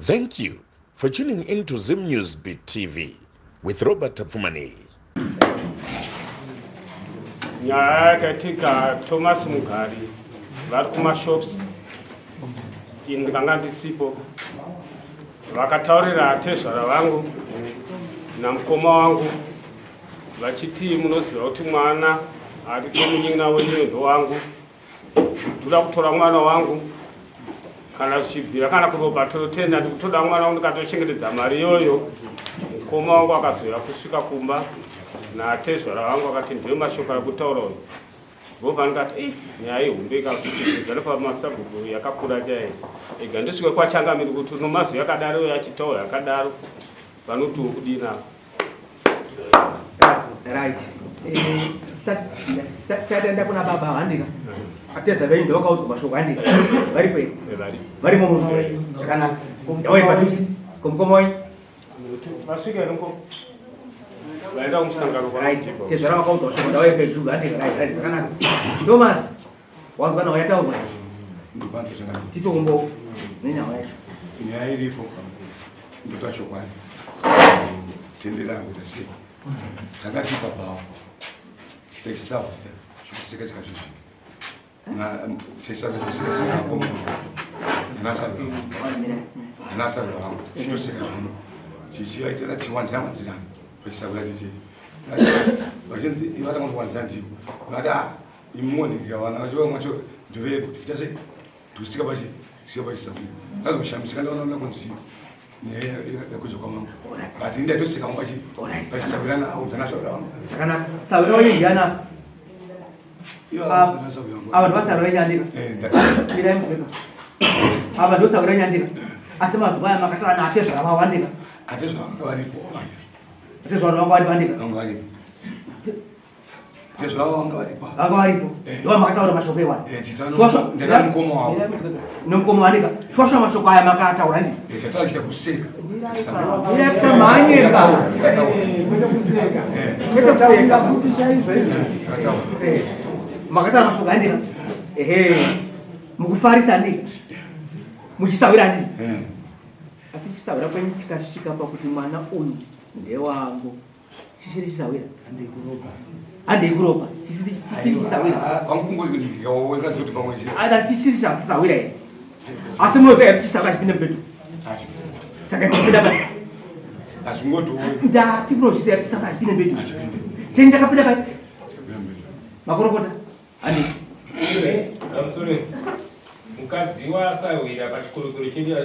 Thank you for tuning in to Zim News Beat TV with Robert Tapfumaneyi. Nyaya yakaitika Thomas Mugari vari kumashops ini ndikanga ndisipo vakataurira atezvara vangu namukoma wangu vachiti munoziva kuti mwana ari kwemunyin'ina wenyu ndowangu ndoda kutora mwana wangu kana zvichibvira kana kuropa totenda ndikutoda mwana wangu ndikatochengetedza mari iyoyo mukoma wangu akazouya kusvika kumba natezvara vangu akati ndiyo mashoko ari kutaura uyu ndobva ndikati i nyaya ihombe ikakudzana pamasabhuku yakakura chai ega ndisvike kwachangamiri kuti unomazwi yakadaro uyo achitaura yakadaro vanotiwo kudini apa Right. Eh, sati kuna baba handika. Ateza venyu ndovakaudzwa mashoko handika. Varipo here? Eh, Varimo muno. Zvakanaka. Ndawai padhuze. Komukoma wenyu. Vasvika here mukoma? Vaenda kumusangano kwa Right. Tezvara vakaudzwa mashoko ndawai pedhuze handika. Right, right. Zvakanaka. Thomas, wanzwa nawo yataurwa. Tipe umbo nenyaya yacho. Nyaya iripo. Ndota chokwadi. Tendera kuita sei. Tanga tipa pawo. Chita chisawo. Chikuseka sika zvezvi. Na chisa kuseka sika ko. Nasa. Nasa ro. Chitoseka zvino. Chichivaitira chiwanzira wanzira. Pachisabura chichi. Vachinzi ivata ngowanzira ndiwo. Vada imoni yawana vacho vacho ndovedu. Chita sei? Tusika pachi sika pachi sabi. Kazo shamisika ndaona na kunzi nyaya yakuzo kwa mambo. But inda tosika pachi pachi sabirana au ndana sabira wangu. Zvakanaka. Sabira wenyu ndiana? Ava ndovasabira wenyu andika. Eh, Mirai mubeka. Ava ndosabira wenyu andika. Asi mazuva aya makatora naatezvara vavo andika. Atezvara vanga varipo manje. Atezvara vanga varipo andika. Vanga varipo. Tezvara vanga varipo. Vanga varipo. Eh. Ndova makataura mashoko iwaya. Eh, titano. Shwashwa. Ndana mukoma wavo. Nemukoma wanika. Shwashwa mashoko aya makataura ndi. Eh, tatara chita kuseka. Mirai kusamhanyika. Kwete kuseka. Kwete kuseka. Takataura. Eh. Makataura mashoko andika. Ehe. Mukufarisa andika. Muchisawira andika. Eh. Asi chisawira kwenyu chikasvika pakuti mwana uyu ndewangu. Chichiri chisawira. Handei kuropa. Chichiri chisawira. Ah, kwangu kungori kuti ndikaona kuti pamwe chete. Ah, chichiri chisawira here. Asi munoziva here chisawira chipinda mubedu. Saka chipinda pa. Hazvingotowo. Ndati munozviziva kuti chisawira chipinda mubedu. Hachipinde. Chenyu chakapinda pai. Chakapinda mubedu. Makorokota. Handei. Pamusoro mukadzi wasahwira pachikorokoro chedu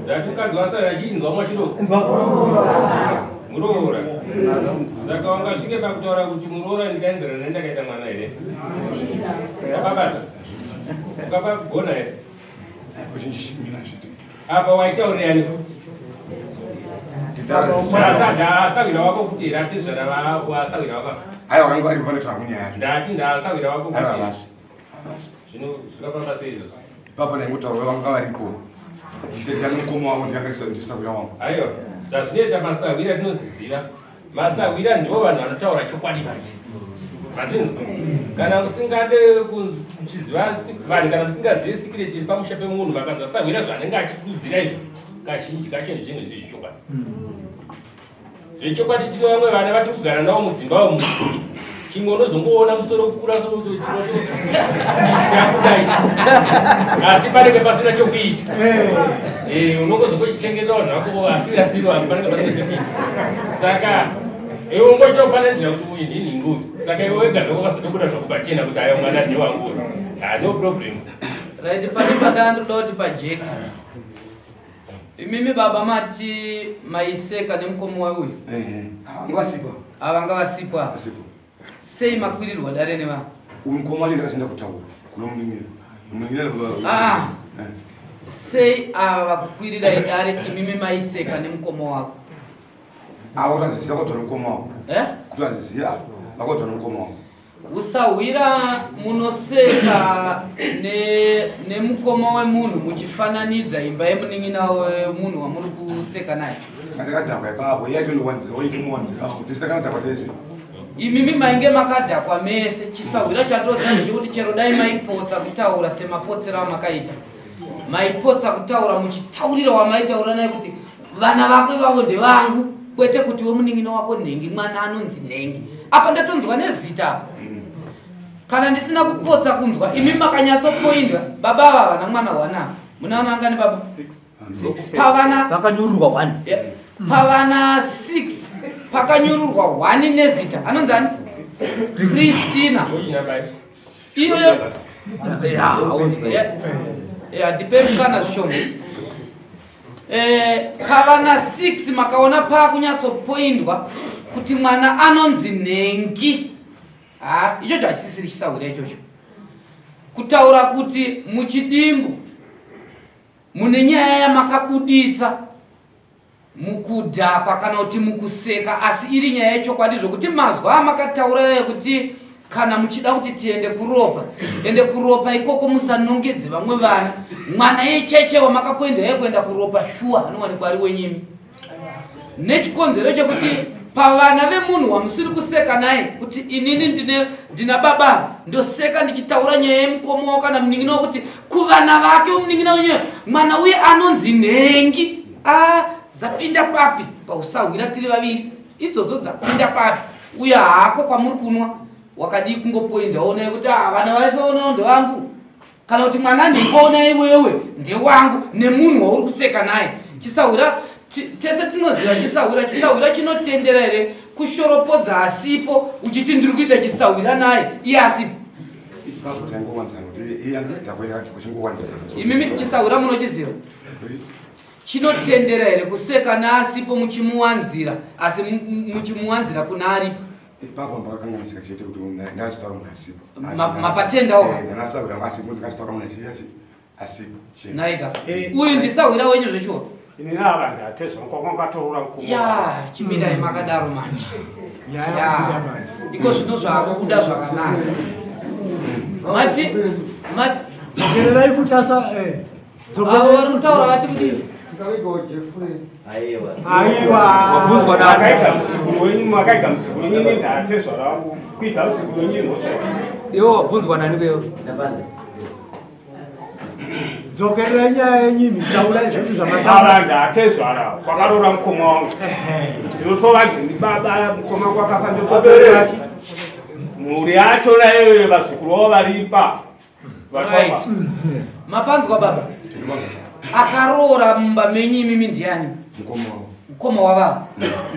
ndati mukadzi wasahwira achinzwa mwachidoko muroora saka wangasvike pakutaura kuti muroora ndikaenzerana nendakaita mwana here ukapabata ukapagona here apa waitaurirani futi asahwira wako futi here atezvara wasahwira wako aiwa vanga varipo pane twakunyaya ndati ndaasahwira wako aiwa havasi zvino zvikafamba sei izvozvo ipapo ndaingotaura vanga varipo ndichitedzera nemukoma wavo ndiangaisahwira wangu aiwa zvazvinoita masahwira tinoziziva Masahwira ndivo vanhu vanotaura chokwadi manje. Mazinzwa? Kana musingade kuchiziva vanhu kana musingazivi secret iri pamusha pemunhu makanzwa sahwira zvaanenge achidudzira izvo kazhinji kacho zvinhu zviri zvechokwadi. Zvechokwadi tine vamwe vana vatiri kugara navo mudzimba umu chimwe unozongoona musoro kukura sokutochakuda ichi asi panenge pasina chokuita eh. Eh, unongozongochichengetawo zvako asi asiri vanhu panenge pasina chokuita saka iwe ungochitofananidzira kuti uyu ndini nguvi saka iwe wega zvako kazotobuda zvako pachena kuti ayo mwana ndewangu ah, no problem right pane pakandoda kuti pajeka Imimi baba mati maiseka nemukoma wauyu. Eh, ah, vasipo. Ava ngavasipo ava. Vasipo. Sei makwirirwa dare neva? Uyu mukoma wacho ndakasenda kutaura kuno munin'ina. Munin'ina Ah. Eh. Sei ava vakukwirirai dare imimi maiseka nemukoma wako? Ava kutazisiya kwatora mukoma wako. Eh? Kutazisiya vakotora mukoma wako. Usahwira munoseka nemukoma ne wemunhu muchifananidza imba yemunin'ina wemunhu wamuri kuseka naye. Ndakadhakwa ipapo, iye aitonowanzira, oitomuwanzira, tese takadhakwa tese. Imimi mainge makadhakwa mese, chisahwira chandinoziva ndechekuti chero dai maipotsa kutaura semapotsero amakaita. Maipotsa kutaura muchitaurira wamaitaura naye kuti vana vako ivavo ndevangu, kwete kuti wemunin'ina wako nhengi, mwana anonzi nhengi. Apa ndatonzwa nezita apa. Kana ndisina kupotsa kunzwa, imi makanyatsopoindwa baba ava havana mwana wana. Muna vana vangani baba? Pavana Vakanyururwa one. Yeah. Pavana 6 pakanyururwa 1 nezita anonzi ani? Christina. Iyoyo ndipe mukana zvishoma. Pavana 6 makaona pakunyatsopoindwa kuti mwana anonzi nhengi. Ha, ichocho hachisisiri chisahwira ichocho. Kutaura kuti muchidimbu mune nyaya yamakabuditsa mukudhakwa kana kuti mukuseka, asi iri nyaya yechokwadi, zvokuti mazwa amakataura ekuti kana muchida kuti tiende kuropa, ende kuropa ikoko musanongedze vamwe vana. Mwana yecheche wamakapoenda yaye kuenda kuropa shuwa anowanikwa ari wenyimi, nechikonzero chekuti pavana vemunhu wamusiri kuseka naye kuti inini ndine ndina baba, ndoseka ndichitaura nyaya yemukoma wako kana munin'ina wako kuti kuvana vake wemunin'ina wenyewe mwana uye anonzi nhengi. A dzapinda papi pausahwira tiri vaviri idzodzo dzapinda papi? Uye haako kwamuri kunwa, wakadii kungopoinda ona kuti ah, vana vaisaonawo ndevangu, kana kuti mwana nhengi iwewe ndewangu nemunhu wauri kuseka naye. Chisahwira tese tinoziva chisahwira. Chisahwira chinotendera here kushoropodza asipo, uchiti ndiri kuita chisahwira naye iye asipo? Ipapo taingowanzana kuti iye angadhakwa yacho kuchingowanzana. Imimi chisahwira munochiziva, chinotendera here kuseka naasipo muchimuwanzira, asi muchimuwanzira kuna aripo? Ipapo ndakakanganisika chete kuti ndazvitaura munhu asipo. Mapatendawo. Ndanasahwira asipo, ndikazvitaura munhu asipo chete. Naika uyu ndisahwira wenyu zveshuwa? Inini ava ndatezva kwakwangatorora mukoma. Ya, chimirai makadaro manje. Nyaya Ya, yakubuda manje. Iko zvino zvakubuda zvakanaka. Mati Dzokererai futi asa avo vari kutaura vati kudii? Tikavigawo Jeffrey. Aiwa. Wabvunzwa nani? Makaita muzukuru wenyu, makaita muzukuru wenyu, ini ndatezvara wangu kuita muzukuru wenyu mhosva. Iwe wabvunzwa nani kweyo? Dzokererai nyaya yenyu imi, taurai zvinhu zvamataura. Ava ndatezvara kwakarora mukoma wangu, ndinotova ndini baba mukoma wangu akafa, ndototorachi mhuri yacho naiyoyo vazukuru vavo varipa. Right, mapanzwa baba. Akaroora mumba menyu imimi ndiani? Mukoma wangu. Mukoma wavavo.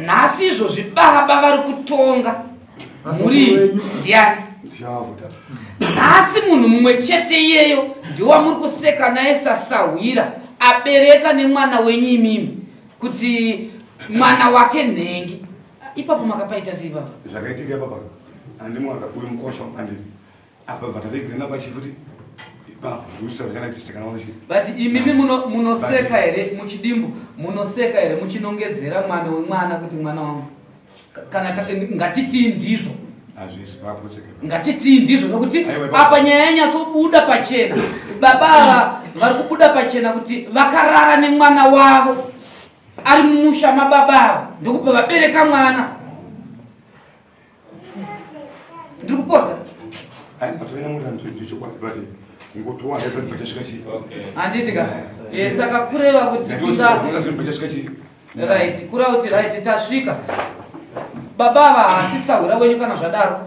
Nhasi izvozvi baba vari kutonga mhuri iyi ndiani? Ndichavuta. Nhasi munhu mumwe chete iyeyo ndiwamuri kuseka naye sasahwira, abereka nemwana wenyu imimi kuti mwana wake nhengi. Ipapo makapaita sei baba? Zvakaitika ipapa, handimwaka uyu mukosha wandiri apa bva tavigana pachifuti ipapo ndikuisakanaitisekana. But imimi munoseka here muchidimbu, munoseka here muchinongedzera mwana wemwana kuti mwana wangu? Kana ngatitii ndizvo. Hazvisi papotseke. Ngatitii ndizvo, nokuti Aiwa, ipapo. apa nyaya yanyatsobuda pachena. Baba ava vari kubuda pachena kuti vakarara nemwana wavo ari mumusha mababa ava, ndokubva vabereka mwana. Ndiri kupodza? Ai, matoenda ndichokwadi, but kungotowana zvati chii. Handiti ka? Saka kureva kuti ndachasvika chii. Right, kureva kuti, right, tasvika. Baba ava haasi sahwira wenyu kana zvadaro.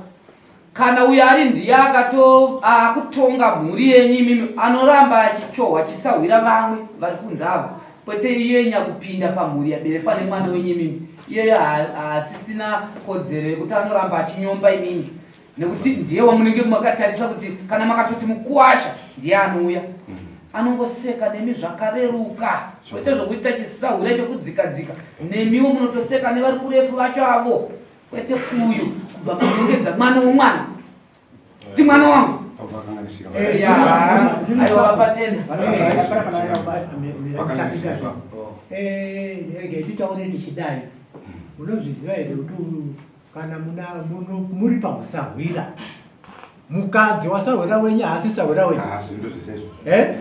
Kana uyo ari ndiye akato akutonga mhuri yenyu imimi, anoramba achichohwa chisahwira vamwe vari kunze avo, kwete iye nyakupinda pamhuri yaberekwa nemwana wenyu imimi. Iyeyo haasisina kodzero yekuti anoramba achinyomba imimi, nekuti ndiye wamunenge makatarisa kuti kana makatoti mukuwasha ndiye anouya anongoseka nemi zvakareruka, kwete zvokuita chisahwira chokudzikadzika. Nemiwo munotoseka nevari kurefu vacho avo, kwete uyu kubva panongedza mwana womwana ti mwana wangu. Pakanganisika. Ya, aiwa, vapatenda. Pakanganisika. Rege titaure tichidai. Munozviziva here kuti kana muri pausahwira, mukadzi wasahwira wenyu haasi sahwira wenyu? Asi ndozvisezvo. Eh?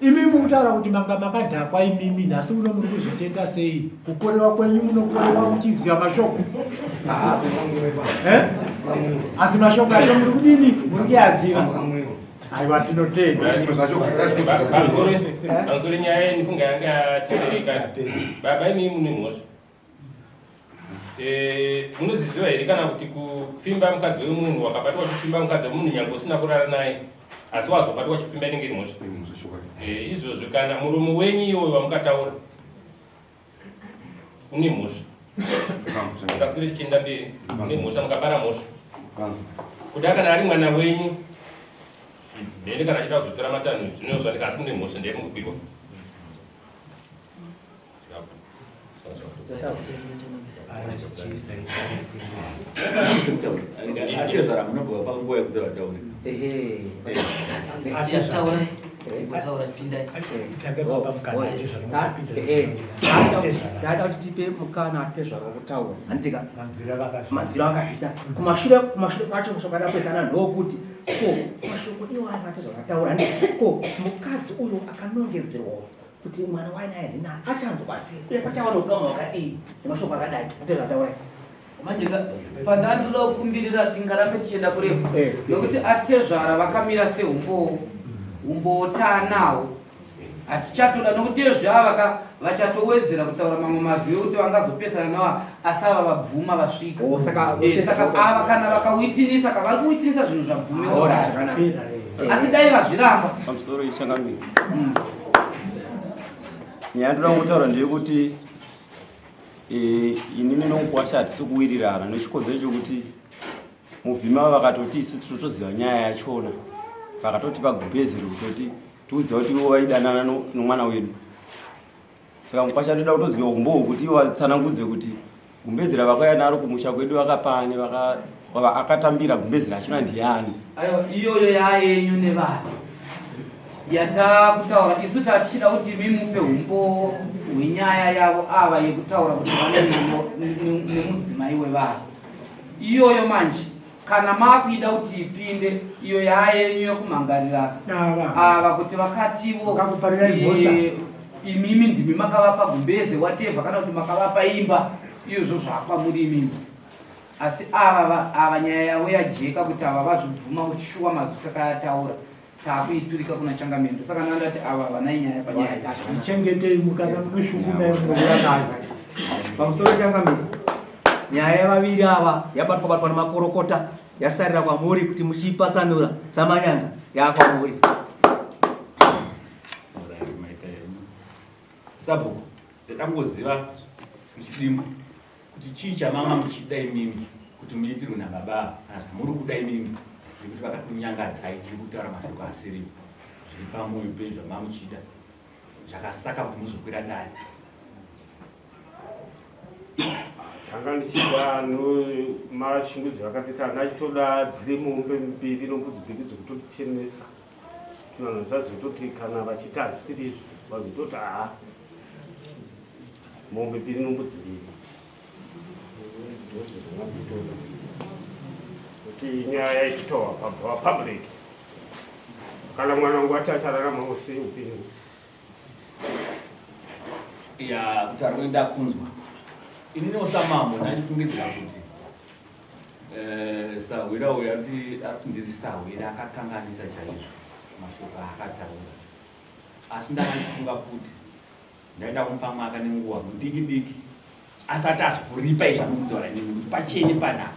Imi mukutaura kuti manga makadhakwa imimi, nhasi uno muri kuzvitenda sei? Kukorewa kwenyu munokorewa muchiziva mashoko. Eh? Asi mashoko acho muri kudini? Muri kuyaziva. Aiwa, tinotenda. Pamusoro, nyaya yenifunga yanga yatendereka. Baba, imi mune mhosva. Munoziziva here kana kuti kupfimba mukadzi wemunhu, wakabatwa uchipfimba mukadzi wemunhu nyange usina kurara naye, asi wazobatwa uchipfimba, inenge iri mhosva? Izvozvo kana murume wenyu iwoyo wamukataura une mhosva, mukaswere tichienda mberi, une mhosva, mukapara mhosva. Kuda kana ari mwana wenyu mberi, kana achida kuzotora matanho, zvinozvanika, asi mune mhosva, ndeyekungopirwa. Atezvara, munobva panguva yekuti vataure. Taurai, taurai, pindai. Tape baba mukana atezvara, musapinda. Tada kuti tipe mukana atezvara wokutaura, handitika? Manzwiro akazviita. Manzwiro akazviita kumashure, kumashure kwacho mashoko adapesana ndokuti ko mashoko iwo atezvara ataura, handiti? Ko mukadzi uyu akanongedzerwa kuti mwana wainaye ndina achanzwa sei, uye pachava noukama hwakadii nemashoko akadai? Atezvara, taurai. Manje pandandoda kukumbirira, tingarambe tichienda kurefu, nokuti atezvara vakamira seumbowo. Umbowo taanawo, hatichatoda, nokuti ezve ava vachatowedzera kutaura mamwe mazwi ekuti vangazopesana nawo, asi ava vabvuma, vasvika. Oh, saka Saka ava kana vakawitinisa, ka vari kuwitinisa zvinhu zvabvumiwa Alright, kare. zvakanaka. Asi dai vazviramba. Pamusoro, ichangamire. Nyaya ndoda kutaura ndeyekuti inini nomukwasha hatisi kuwirirana nechikonzero chokuti muvhima vakatoti isi tinotoziva nyaya yachona, vakatotipa gumbezi rekutoti tikuziva kuti ivo vaidanana nomwana wedu. Saka mukwasha toda kutoziva umbowo kuti ivo vatsanangudze kuti gumbezi ravakauya naro kumusha kwedu vakapani, akatambira gumbezi rachona ndiani. Aiwa, iyoyo yayenyu nevanhu yatakutaura. Isu tatichida kuti imi mupe umbowo hwenyaya yavo ava yekutaura kuti vane nemudzimai wevanhu. Iyoyo manje kana makuida kuti ipinde, iyo yayenyu yekumhangarira Ava. ava kuti vakativo Vakakuparirai mhosva. Imimi ndimi makavapa gumbeze, whatever, kana kuti makavapa imba, iyozvo zvakwamuri imimi. Asi ava ava nyaya yavo yajeka kuti ava vazvibvuma kuti shuwa mazwi takayataura, taakuiturika kuna changamendo. Saka ndandati ava vanai nyaya panyaya. Zvichengetei, mukana munoshungu nayo, munoura nayo. Pamusoro, changamire, nyaya yevaviri ava yabatwa batwa nemakorokota, yasarira kwamuri kuti muchipatsanura samanyanga, yakwamuri. Sabhuku, ndadangoziva muchidimbu kuti chii chamama muchida imimi kuti muitirwe nababa, kana zvamuri kuda imimi, nekuti vakatunyangadzai nekutaura mashoko asiriwo zviri pamwoyo penyu, zvamamuchida zvakasaka kuti muzokwira dare. Tanga ndichida mashungudzo akatita ndachitoda dziri mombe mbiri nombudzi mbiri dzekutotichenesa. Vanhu vasazototi kana vachiti hazisiri izvo, vazototi haa, mombe mbiri nombudzi mbiri ndozvazvinotoda kuti nyaya ichitowa papublic, kana mwana wangu acho achararamawo sei upenyu. Ya, kutaura kwenda kunzwa ininiwo samambo ndachifungidzira kuti sahwira uyu arikuti ndiri sahwira akakanganisa chaizvo mashoko aakataura, asi ndakachifunga kuti ndaida kumupa mwaka nenguva mudiki diki asati azokuripa izvi anokutaura inini kuti pachene panapa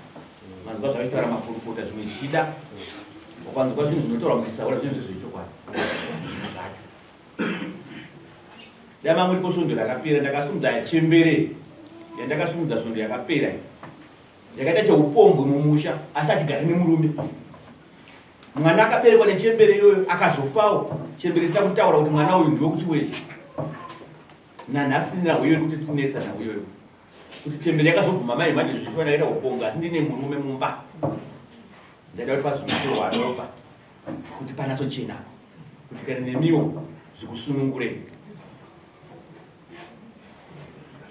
manzwa zvavachitaura makurukota, zvimwe zvichida ukanzwa zvinhu zvinotaurwa muchisaura zvinhu zvezvechokwadi zvimwe zvacho. Dai mamuripo svondo rakapera, ndakasumudza chembere yandakasumudza svondo yakapera yakaita cheupombwe mumusha, asi achigara nemurume. Mwana akaberekwa nechembere iyoyo akazofawo, chembere isina kutaura kuti mwana uyu ndiwe kuchiweshe. Nanhasi tine nhau iyoyo kuti tinetsa nhau iyoyo kuti chembere yakazobvuma mai manje zvichiwa ndakaita upombwe asi ndine murume mumba. Ndaida kuti pazonotorwa ropa kuti panatsochena, kuti kana nemiwo zvikusunungurei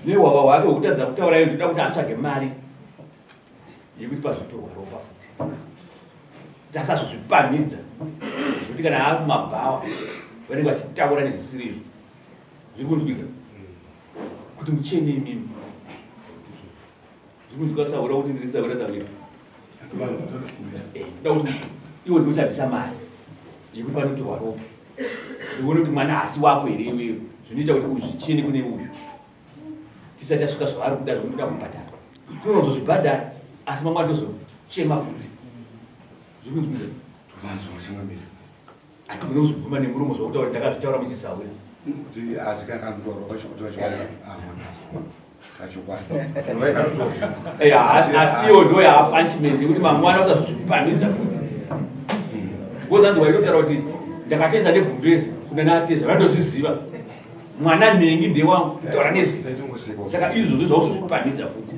nehwahwa hwake hwekutadza kutaura iyo. Ndoda kuti atsvage mari yekuti pazotorwa ropa futi, kuti asazozvipamhidza, zvekuti kana ari kumabhawa vanenge vachitaura nezvisiri izvo. Zviri kunzwika kuti muchene imimi, zviri kunzwika sahura kuti ndiri sahura, sahwira. Ndoda kuti iwo ndochabvisa mari. yekuti vanotorwa ropa uone kuti mwana hasi wako here iwewe zvinoita kuti uzvichene kune uyu tisati tasvika zvavari kuda zvekutoda kubhadhara tinozozvibhadhara asi mamwe atozochema futi zvikunzwira hatigone kuzvibvuma nemuromo zvokutaura ndakazvitaura muchisahwira asi iyo ndo yaapunishment yekuti mamwana usazozvipamidza futi because anzi waitotaura kuti ndakatoedza negumbezi kuna natezva vandozviziva mwana nhengi ndewangu kutaura nezita saka izvozvo zvauzozvipamidza futi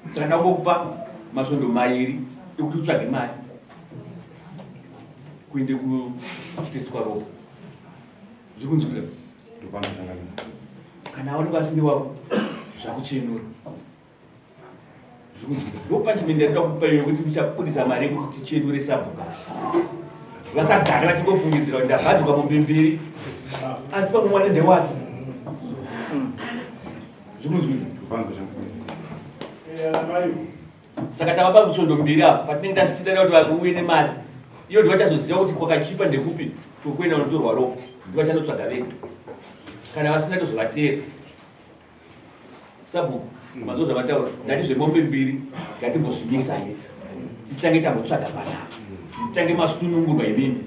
saka ndakungokupa masvondo mairi ekuti utsvage mari kuende kuteswa ropa zviri kunzwira kana aonekwa asiri wako zvakuchenura ndopunishment yatinoda kupa iyo yekuti tichabudisa mari yekuti tichenure sabhuka vasagare vachingofungidzira kuti ndabhadhirwa mombe mbiri asi pamwe mwana ndewake zvikunzwira saka tavapa musvondo mbiri apo patinenge tasititana kuti vauye nemari iyo ndivachazoziva kuti kwakachipa ndekupi kwekuenda kunotorwa ropa ndivachanotsvaga vega kana vasina tozovateera Sabhuku, mazuva zvamataura, ndati zvemombe mbiri ngatimbozvimisai. Titange tambotsvaga panapa. Titange masunungurwa imimi.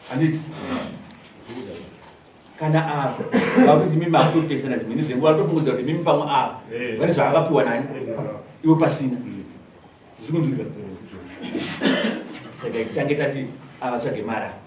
Handiti? Kana ava vakuti imimi makutopesana dzimweni dzenguva vatofungidzira kuti imimi pamwe ava eh. vane zvavakapiwa nani iwe pasina. Zviri kunzwika? Saka titange tati ava tsvage mari apa.